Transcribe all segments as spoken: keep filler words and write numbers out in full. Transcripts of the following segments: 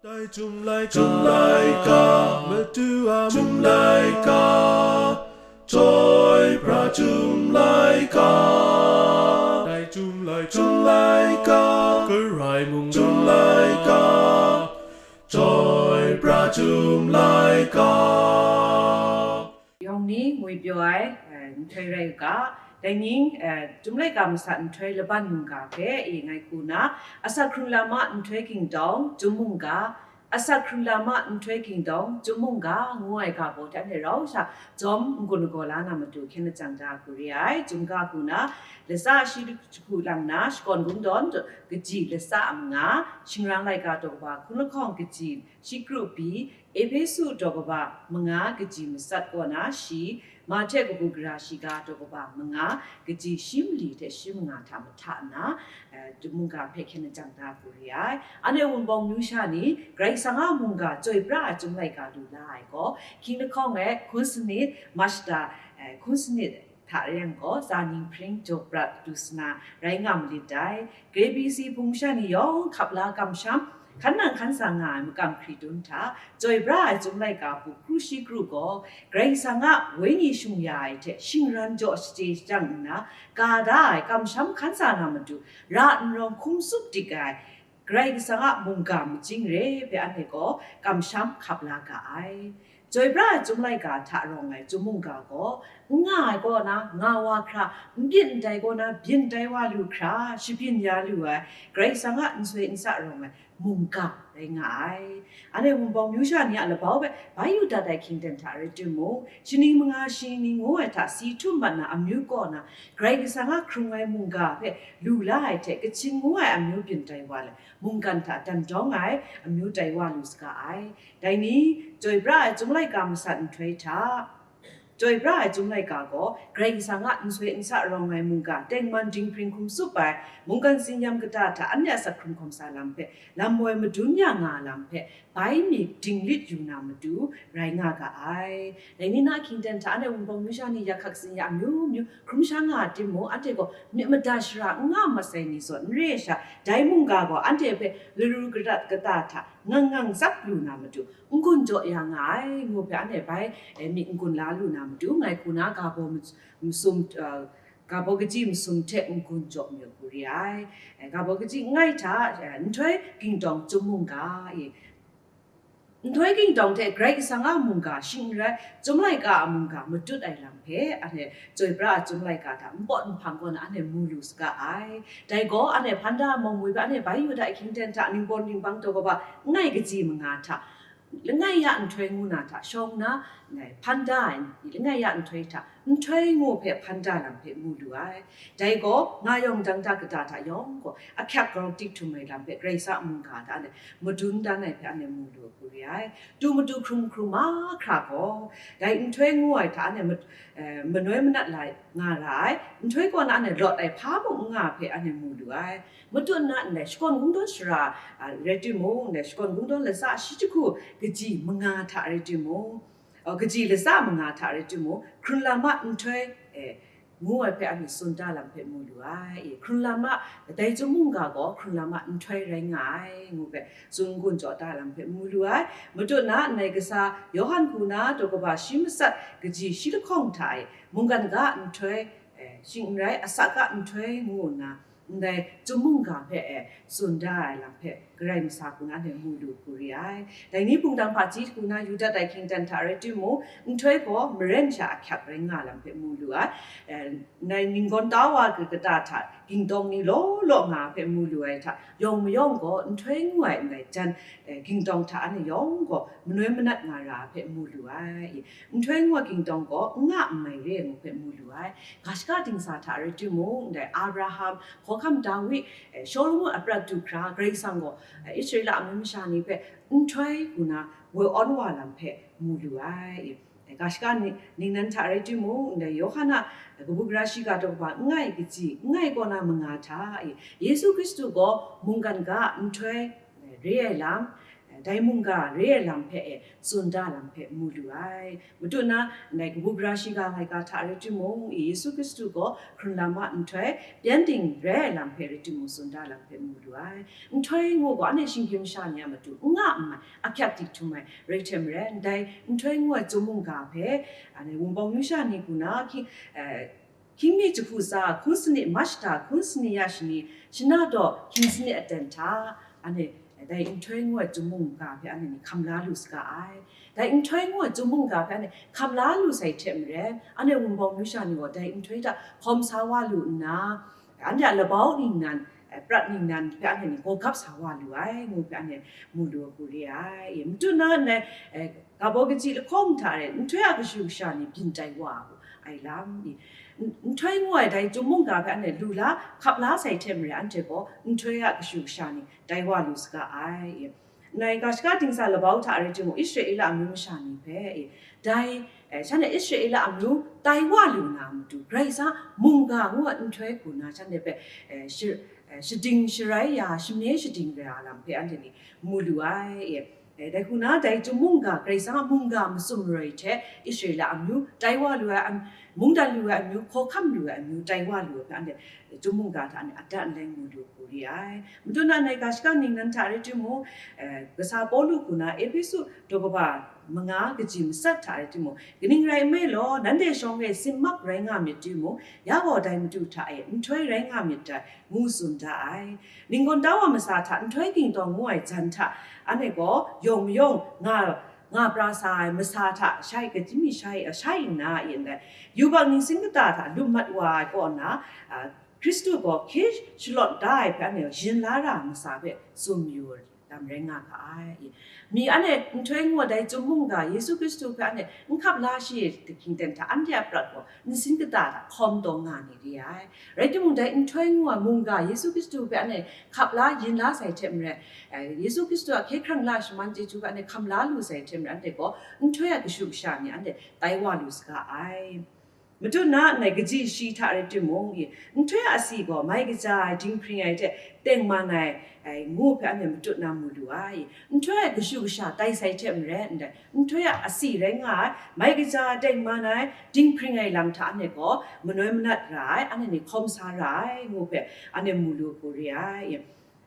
Dai Chyum Laika, Chyum Laika, Madu a Chyum Laika, Chyoi Pra Chyum Laika. Dai Chyum Laika, Chyum Laika, Karai Mung Chyum Laika, Chyoi Pra Chyum Laika. Yawng ni ngwi pyaw ai, eh, nhtoi rai u ga, dai ning, eh, Chyum Laika masat nhtoi laban mungga hpe e ngai hku na, Asak Hkrung Lam a Nhtoi Kingdawng Chyum Mungga, Asak Hkrung Lam a Nhtoi Kingdawng Chyum Mungga ngu ai ga baw hte anhte rau sha jawm n-gun lagaw la na matu hkyen lajang da hku re ai. Chyum ga hku na, lasa shi jahku lang na, Shakawn Kungdawn kaji lasa manga, Shingrang Laika daw kaba hkun lahkawng kaji shi kru pyi, Ehpesu daw kaba manga kaji matsat kaw na shi, Mahte kabu gara shiga daw kaba manga kaji shi mali hte shi manga hta mahta nna, eh, Chyum Mungga hpe hkyen lajang da hku re ai. Anhte Wunpawng myu sha ni Karai Kasang a mungga chyoi pra ai Chyum Laika lu la ai gaw, hkying lahkawng e hkun sanit, Mashta, eh, hkun sanit hta rai yang gaw, tsa ning hpring jaw prat du sa na rai nga malit dai. K B C hpung sha ni yawng hkap la kamsham, hkan nang hkan sa nga ai makam hkri dun hta, chyoi pra ai Chyum Laika hpu kru shi kru gaw, Karai Kasang a Wenyi shung ya ai hte shingran jaw shaje shajang nna, ka da ai kamsham hkan sa na matu, ra nrawng hkum tsup dik ai, Karai Kasang a mungga majing re hpe anhte gaw kamsham hkap la ga ai. Chyoi pra ai Chyum Laika hta rawng ai Chyum Mungga gaw, n nga ai kaw na nga wa hkra, n byin ndai kaw na byin ndai wa lu hkra, shabyin ya lu ai, Karai Kasang a nsoi nsa rawng ai mungga rai nga ai. Anhte Wunpawng myu sha ni a labau hpe bai yu dat ai hkying ten hta rai timung, shaning manga shi ni ngu ai hta si htum mat na amyu kaw na, Karai Kasang a hkrung ai mungga hpe lu la ai hte, Kachin ngu ai amyu byin tai wa let, mungkan hta dan dawng ai amyu tai wa lu saga ai. Dai ni, chyoi pra ai Chyum Laika masat nhtoi hta, chyoi pra ai Chyum Laika gaw, Karai Kasang a nsoi nsa rawng ai mungga tengman dinghpring hkum tsup ai, mungkan tsin-yam kata hta anhte a asak hkrung hkawm sa lam hpe, lam woi madun ya nga lam hpe, bai mi dinglit yu na matu rai nga ga ai. Dai ni na hkying ten hta anhte Wunpawng myu sha ni yak hkak tsin-ya amyu myu hkrum sha nga ai timung, anhte gaw myit mada shara n nga masai ni zawn n re ai sha, dai mungga gaw anhte hpe laru karat kata hta ngang ngang tsap lu na matu, n-gun jaw ya nga ai, ngu hpe anhte bai, eh, myit n-gun la lu na matu, ngai hku na ga baw mas-, masum, eh, ga baw kaji masum hte n-gun jaw mayu hku re ai. Eh, ga baw kaji langai hta, eh, nhtoi kingdawng Chyum Mungga e, nhtoi kingdawng hte Karai Kasang a mungga shing n rai, Chyum Laika a mungga matut ai lam hpe, anhte chyoi pra ai Chyum Laika hta npawt nhpang kaw na anhte mu lu saga ai. Dai gaw, anhte hpan da ai mawng mwi hpe anhte bai yu dat ai hkying ten hta, ningbawn ningbang taw kaba langai kaji manga hta, langai ya nhtoi ngu na hta shawng na, ngai hpan da ai ni langai ya nhtoi hta, nhtoi ngu hpe hpan da lam hpe mu lu ai. Dai gaw, nga yawng dang da kata hta yawng gaw, ahkyak grau tik htum ai lam hpe Karai Kasang a mungga hta anhte madun dan ai hpe anhte mu lu hku re ai. Tu matu hkrum hkrum mahkra gaw, dai nhtoi ngu ai hta anhte mat-, eh, manoi manat lai nga ra ai, nhtoi kaw na anhte lawt ai hpa mung n nga hpe anhte mu lu ai. Matut na ndai Shakawn Kungdawn shara, a, rai timung, ndai Shakawn Kungdawn lasa shi jahku kaji manga hta rai timung, a, kaji lasa manga hta rai timung, hkrun lam a nhtoi, e, ngu ai hpe anhte tsun da lam hpe mu lu ai. E, hkrun lam a, dai Chyum Mungga gaw hkrun lam a nhtoi rai nga ai, ngu hpe tsun n-gun jaw da lam hpe mu lu ai. Matut na ndai kasa Yawhan hku na daw kaba shi matsat kaji shi lahkawng hta e, mungkan ga nhtoi, e, shing n rai, asak ga nhtoi ngu nna, ndai Chyum Mungga hpe, e, tsun da ai lam hpe, Karai masa hku na anhte mu lu hku re ai. Dai ni hpungdan hpaji hku na yu dat ai hkying ten hta rai timung, nhtoi gaw maren sha ahkyak rai nga lam hpe mu lu ai. E, ndai ninggawn ta wa kata hta kingdawng ni law law nga hpe mu lu ai hta, yawng mayawng gaw nhtoi ngu ai ndai jan, e, kingdawng hta anhte yawng gaw manoi manat nga ra hpe mu lu ai. Nhtoi ngu ai kingdawng gaw n nga n mai re ai ngu hpe mu lu ai. Ga shaka dingsa hta rai timung, ndai Abraham, hkawhkam Dawi, e, Shawlumon a prat du hkra, Karai Kasang gaw, e, Israela amyu masha ni hpe nhtoi hku na woi awn wa lam hpe mu lu ai. E, ga shaka ni-, ningnan hta rai timung, ndai Yawhan a, e, kabu gara shiga daw kaba langai kaji, langai kaw na manga hta, e, Yesu Hkristu gaw mungkan ga nhtoi, e, re ai lam, e, dai mungga re ai lam hpe e tsun da lam hpe mu lu ai. Madu na ndai kabu gara shiga laika hta rai timung, Yesu Hkristu gaw hkrun lam a nhtoi pyengdin rai ai lam hpe rai timung, tsun da lam hpe mu lu ai. Nhtoi ngu gaw, anhte shinggyim sha ni a matu n nga n mai, ahkyak dik htum ai rai hte maren, dai nhtoi ngu ai Chyum mungga hpe, anhte Wunpawng Myu sha ni hku na hkying, eh, hkying mi jahku tsa, hkun sanit mashta, hkun sanit ya shani, shana daw hkying sanit aten hta, anhte dai nhtoi ngu ai Chyum mungga hpe anhte ni hkam la lu saga ai. Dai nhtoi ngu ai Chyum mungga hpe anhte hkam la lu sai hte maren, anhte Wunpawng Myu sha ni gaw dai nhtoi hta hkawm sa wa lu nna, anhte a labau ningnan, eh, prat ningnan hpe anhte ni gaw gap sa wa lu ai, ngu hpe anhte mu lu ai hku re ai. Madu na ndai, eh, ga baw kaji lahkawng hta e nhtoi a kashu kasha ni byin tai wa ai lam, i, n-, nhtoi ngu ai dai Chyum mungga hpe anhte lu la, hkap la sai hte maren, anhte gaw nhtoi a kashu kasha ni tai wa lu saga ai. Ndai ga shaka dingsa labau hta rai timung, Israela amyu masha ni hpe, e, dai, eh, shanhte Israela amyu tai wa lu na matu, Karai Kasang mungga ngu ai nhtoi hku na shanhte hpe, eh, shi-, eh, shading sharai ya, shame shading rai ai lam hpe anhte ni mu lu ai, e. Eh, dai hku na, dai Chyum mungga, Karai Kasang a mungga masum maroi hte Israela amyu tai wa lu ai, am-, mungdan lu ai amyu, hkawhkam lu ai amyu tai wa lu ai hpe anhte Chyum mungga hta ni adat nleng mu lu hku re ai. Madu na ndai ga shaka ningnan hta rai timung, eh, kasa Pawlu hku na Ehpesu daw kaba manga kaji matsat hta rai timung, kaning rai nme law, nanhte shawng e sinmak rai nga myit timung, ya gaw dai Madu hta e nhtoi rai nga myit dai, ngu tsun da ai. Ninggawn tau wa masa hta nhtoi ging tawng ngu ai jan hta, anhte gaw yawng mayawng nga, nga pra sa ai masa hta shai, kaji mi shai, shai nna, yin dai, yubak ningsin kata hta lum mat wa ai kaw na, a, Hkristu gaw hkye shalawt da ai hpe anhte yin la ra ai masa hpe tsun mayu lam rai nga ga ai. Mi anhte nhtoi ngu ai dai Chyum mungga Yesu Hkristu hpe anhte n hkap la shi ai ahkying ten hta, anhte a prat gaw nsin kata hta hkawm taw nga ni re ai. Rai timung, dai nhtoi ngu ai mungga Yesu Hkristu hpe anhte hkap la yin la sai hte maren, eh, Yesu Hkristu a hkye hkrang la shaman chyeju hpe anhte hkam la lu sai hte maren, anhte gaw nhtoi a kashu kasha ni anhte tai wa lu saga ai. Matut na ndai kaji shi hta rai timung, i, nhtoi a asi gaw mai kaja ai, dinghpring ai hte tengman ai, ai, ngu hpe anhte matut na mu lu ai. Nhtoi a kashu kasha tai sai hte maren, ndai nhtoi a asi rai nga ai, mai kaja ai, tengman ai, dinghpring ai lam hta anhte gaw manoi manat ra ai, anhte ni hkawm sa ra ai, ngu hpe anhte mu lu hku re ai.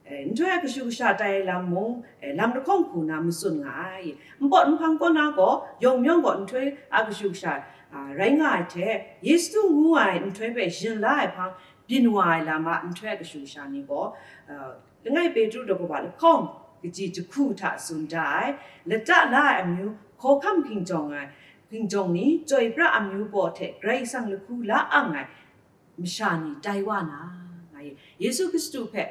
Eh, nhtoi a kashu kasha tai ai lam mung, eh, lam lahkawng hku na matsun nga ai. Npawt nhpang kaw na gaw, yawng mayawng gaw nhtoi a kashu kasha, ah, rai nga ai hte, Yesu ngu ai nhtoi hpe yin la ai hpang byin wa ai lam a nhtoi a kashu kasha ni gaw, ah, langai Petru daw kaba lahkawng kaji jahku hta tsun da ai, lata la ai amyu, hkawhkam hkinjawng ai, hkinjawng ni, chyoi pra amyu baw hte Karai Kasang lahku la ang ai, masha ni tai wa na, nga ye. Yesu Hkristu hpe,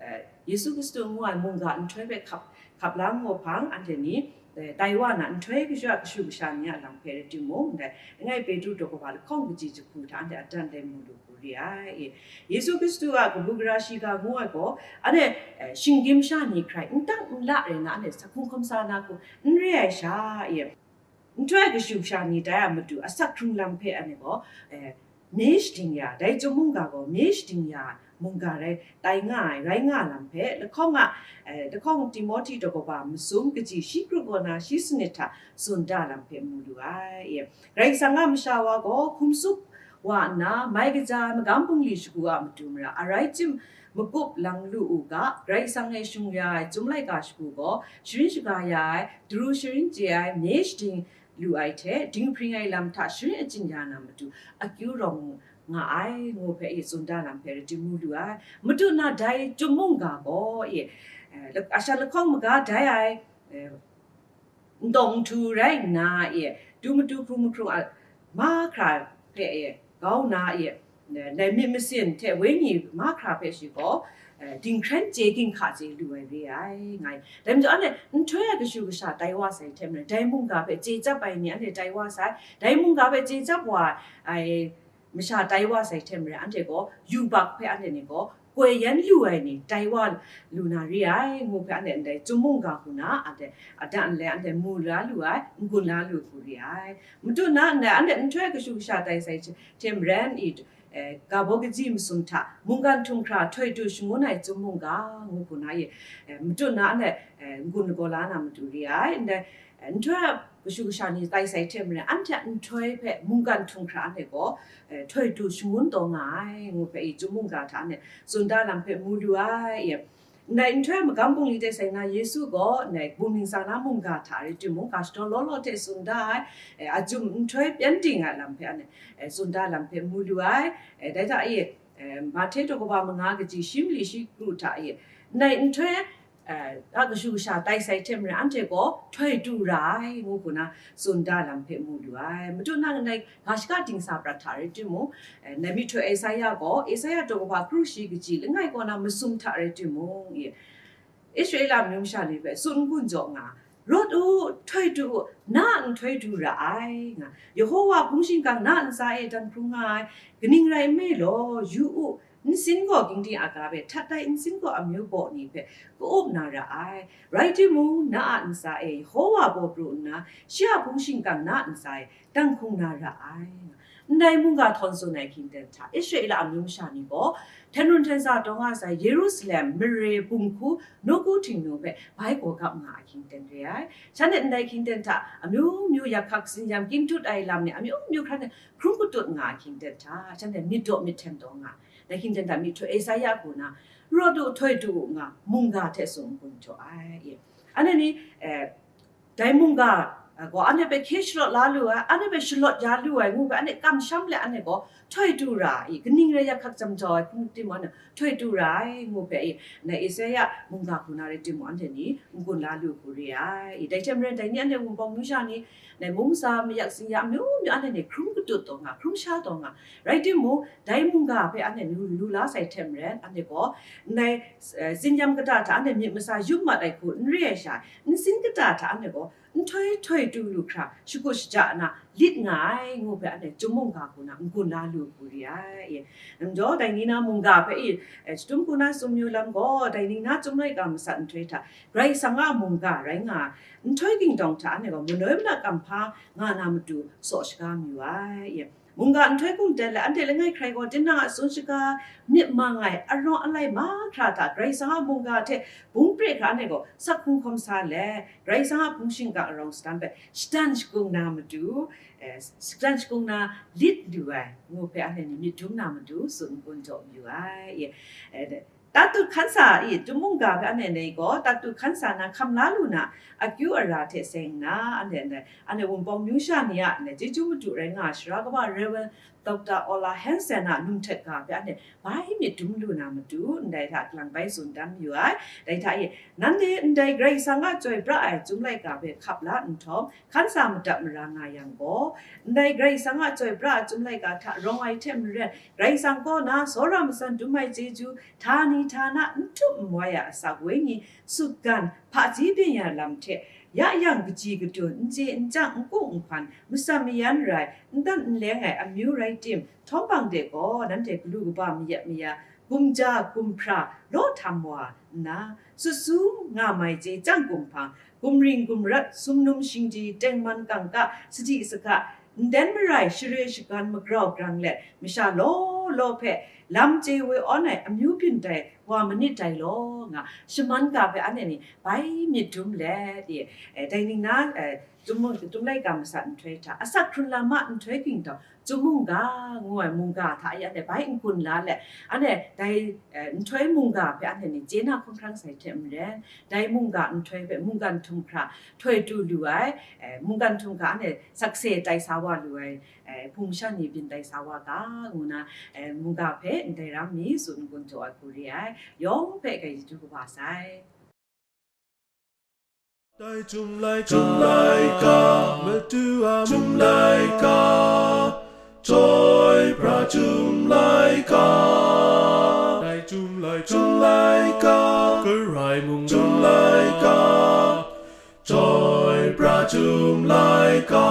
eh, Yesu Hkristu ngu ai mungga nhtoi hpe hkap, hkap la ngu hpang, anhte ni, eh, tai wa na, nhtoi kashu a kashu kasha ni a lam hpe rai timung, ndai, langai Petru daw kaba lahkawng kaji jahku hta anhte adan dai mu lu hku re ai. Yesu Hkristu a kabu gara shiga ngu ai gaw, anhte, eh, shinggyim sha ni hkrai n dang n la rai na, anhte sa hkung hkawm sa na hku n re ai sha, e, nhtoi a kashu kasha ni tai a matu asak hkrung lam hpe anhte gaw, eh, mye shading ya, dai Chyum mungga gaw mye shading ya mungga rai tai nga ai, rai nga lam hpe, lahkawng a, eh, lahkawng Timohti daw kaba masum kaji shi kru kaw na shi sanit hta tsun da lam hpe mu lu ai. Karai Kasang a masha wa gaw hkum tsup wa nna, mai kaja ai magam bungli shagu a matu mara, arai chyim magup lang lu u ga, Karai Kasang e shung ya ai Chyum laika shagu gaw, sharin shaga ya ai, daru sharin chye ai, mye shading lu ai hte, dinghpring ai lam hta sharin achyin ya na matu, akyu rawng nga ai, ngu hpe i tsun da lam hpe rai mu lu ai. Madu na dai Chyum mungga gaw, e, eh, la-, asha lahkawng maga dai ai, eh, ntawng nhtu rai nna, e, du matu hkrung mahkrung a, mahkra hpe, e, kau na, e, eh, lai myit masin hte wenyi mahkra hpe shi gaw, eh, dinghkren chye ginhka chye lu ai re ai, nga ai. Dai majaw, anhte nhtoi a kashu kasha tai wa sai hte maren, dai mungga hpe chye chyap ai ni anhte tai wa sai, dai mungga hpe chye chyap wa ai masha tai wa sai hte maren, anhte gaw yubak hpe anhte ni gaw koi yan lu ai ni tai wa lu na re ai, ngu hpe anhte ndai Chyum mungga hku na, anhte adan nlai anhte mu la lu ai, n-gun la lu hku re ai. Madu na ndai anhte nhtoi a kashu kasha tai sai hte maren i, eh, ga baw kaji masum hta mungkan htum hkra htoi du shangun ai chyum mungga ngu hku na e, eh, matut na anhte, eh, n-gun lagaw la na matu re ai. Ndai, eh, nhtoi a kashu kasha ni tai sai hte maren, anhte a nhtoi hpe mungkan htum hkra anhte gaw, eh, htoi du shangun taw nga ai ngu hpe i chyum mungga hta anhte tsun da lam hpe mu lu ai. Ndai nhtoi magam bungli de sai na Yesu gaw ndai bungli sa na mungga hta rai timung, ga shadawn law law hte tsun da ai, eh, a jum nhtoi pyan ding ai lam hpe anhte, eh, tsun da lam hpe mu lu ai. Eh, dai hta e, eh, Mahte daw kaba manga kaji shi mali shi kru hta e, ndai nhtoi, eh, a kashu kasha tai sai hte maren anhte gaw htoi du ra ai ngu hku na tsun da lam hpe mu lu ai. Matut na ndai ga shaka dingsa prat hta rai timung, eh, ndai myihtoi Esaia gaw, Esaia daw kaba kru shi kaji langai kaw na masum hta rai timung, e, Israela amyu masha ni hpe tsun n-gun jaw nga, rawt u, htoi du u, na a nhtoi du ra ai, nga, Yehowa hpung shingkang na a ntsa e dan hkrung nga ai, kaning rai nme law, yu u, nsin gaw gingding aga hpe htat ai nsin gaw amyu baw ni hpe ka-up na ra ai, rai timung, na a ntsa e Yehowa baw pru nna, shi a hpung shingkang na a ntsa e dan hkrung na ra ai. Ndai mungga htawn tsun ai hkying ten hta, Israela amyu masha ni gaw, hten run hten sa taw nga sai Yerusalem mare bung hku nawku htingnu hpe bai gaw gap nga ai hkying ten re ai. Shanhte ndai hkying ten hta amyu myu yak hkak tsinyam kying dut ai lam ni amyu myu hkran e hkrum katut nga ai hkying ten hta, shanhte myit daw myit hten taw nga ai. Dai hkying ten hta myihtoi Esaia hku na, rawt u, htoi du u nga, mungga hte tsun n-gun jaw ai. Anhte ni, eh, dai mungga, eh, gaw anhte hpe hkye shalawt la lu ai, anhte hpe shalawt ya lu ai ngu hpe anhte kamsham let anhte gaw htoi du ra ai, kaning rai yak hkak jam jau ai hku timung anhte htoi du ra ai ngu hpe i, ndai Esaia mungga hku na rai timung, anhte ni n-gun la lu hku re ai. Dai hte maren dai ni anhte Wunpawng myu sha ni, ndai mungsa mayak tsinyam amyu myu anhte ni hkrum katut taw nga, hkrum sha taw nga, rai timung, dai mungga hpe anhte lu, lu la sai hte maren, anhte gaw ndai, eh, tsinyam kata hta anhte myit masa yup mat ai hku n re ai sha, nsin kata hta anhte gaw nhtoi htoi du lu hkra shakut shaja na lit nga ai ngu hpe anhte chyum mungga hku na n-gun la lu hku re ai. Njaw dai ni na mungga hpe i, eh, shadum hku na tsun yu lam gaw, dai ni na Chyum laika masat nhtoi hta Karai Kasang a mungga rai nga ai, nhtoi kingdawng hta anhte gaw manoi mana kamhpa nga na matu saw shaga mayu ai. Mungga nhtoi hkum ten let anhte langai hkrai gaw tinang a tsun shaga myit mang ai arawng alai mahkra hta Karai Kasang a mungga hte bung pre hkra anhte gaw sak hkungga hkawm sa let, Karai Kasang a hpung shingkang arawng sadam hpe shadan shakung na matu, eh, shadan shakung na lit lu ai ngu hpe anhte ni myit dum na matu tsun n-gun jaw mayu ai. Eh, Tatut hkan sa i, Chyum mungga hpe anhte ni gaw tatut hkan sa na hkam la lu na, akyu ara hte seng nna, anhte ndai, anhte Wunpawng myu sha ni a ndai chyeju madu rai nga ai, Sara kaba Rev. Doctor Ola Hansen a num htet ga hpe anhte bai myit dum lu na matu, ndai hta galang bai tsun dan mayu ai. Dai hta e, nanhte ndai Karai Kasang a chyoi pra ai Chyum laika hpe hkap la nhtawm, hkan sa madat mara nga yang gaw, ndai Karai Kasang a chyoi pra ai Chyum laika hta rawng ai hte maren, Karai Kasang kaw na tsawra matsan dum ai chyeju, htani htana n htup n wai a asak wenyi, sutgan, hpaji byin ya lam hte, ya yang kaji kadun, n chye n chyang, n kung n hpan, matsan mayan rai, n dan n leng ai amyu rai tim, htawm hpang de gaw, nanhte galu kaba mayat maya, gumja gumhpra law htam wa nna, sut su nga mai chye chyang kumhpang, gumring gumrat, sumnum shingdi, tengman kangka, sadi saga, nden marai, share shagan magrau grang let, masha law law hpe lam chye woi awn ai amyu byin tai wa manit dai law, nga shaman ga hpe anhte ni bai myit dum let, e, eh, dai ning na, eh, Chyum mung, Chyum laika masat nhtoi hta, asak hkrun lam a nhtoi kingdawng, Chyum mungga ngu ai mungga hta e anhte bai n-gun la let, anhte dai, eh, nhtoi mungga hpe anhte ni chye na hkawm hkrang sai hte maren, dai mungga nhtoi hpe mungkan htum hkra htoi du lu ai, eh, mungkan htum hkra anhte sakse tai sa wa lu ai, eh, hpung shan ni byin tai sa wa ga, ngu na, eh, mungga hpe ndai ram mi tsun n-gun jaw ai hku re ai, yawng hpe grai chyeju kaba sai. Dai Chyum laika, Chyum laika, Madu a Chyum laika, Chyoi pra Chyum laika. Dai Chyum laika, Chyum laika, Karai mung Chyum laika, Chyoi pra Chyum laika.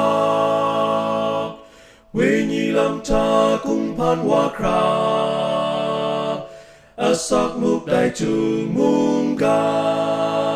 Wenyi lam hta kung hpan wa hkra, asak muk dai Chyum mungga.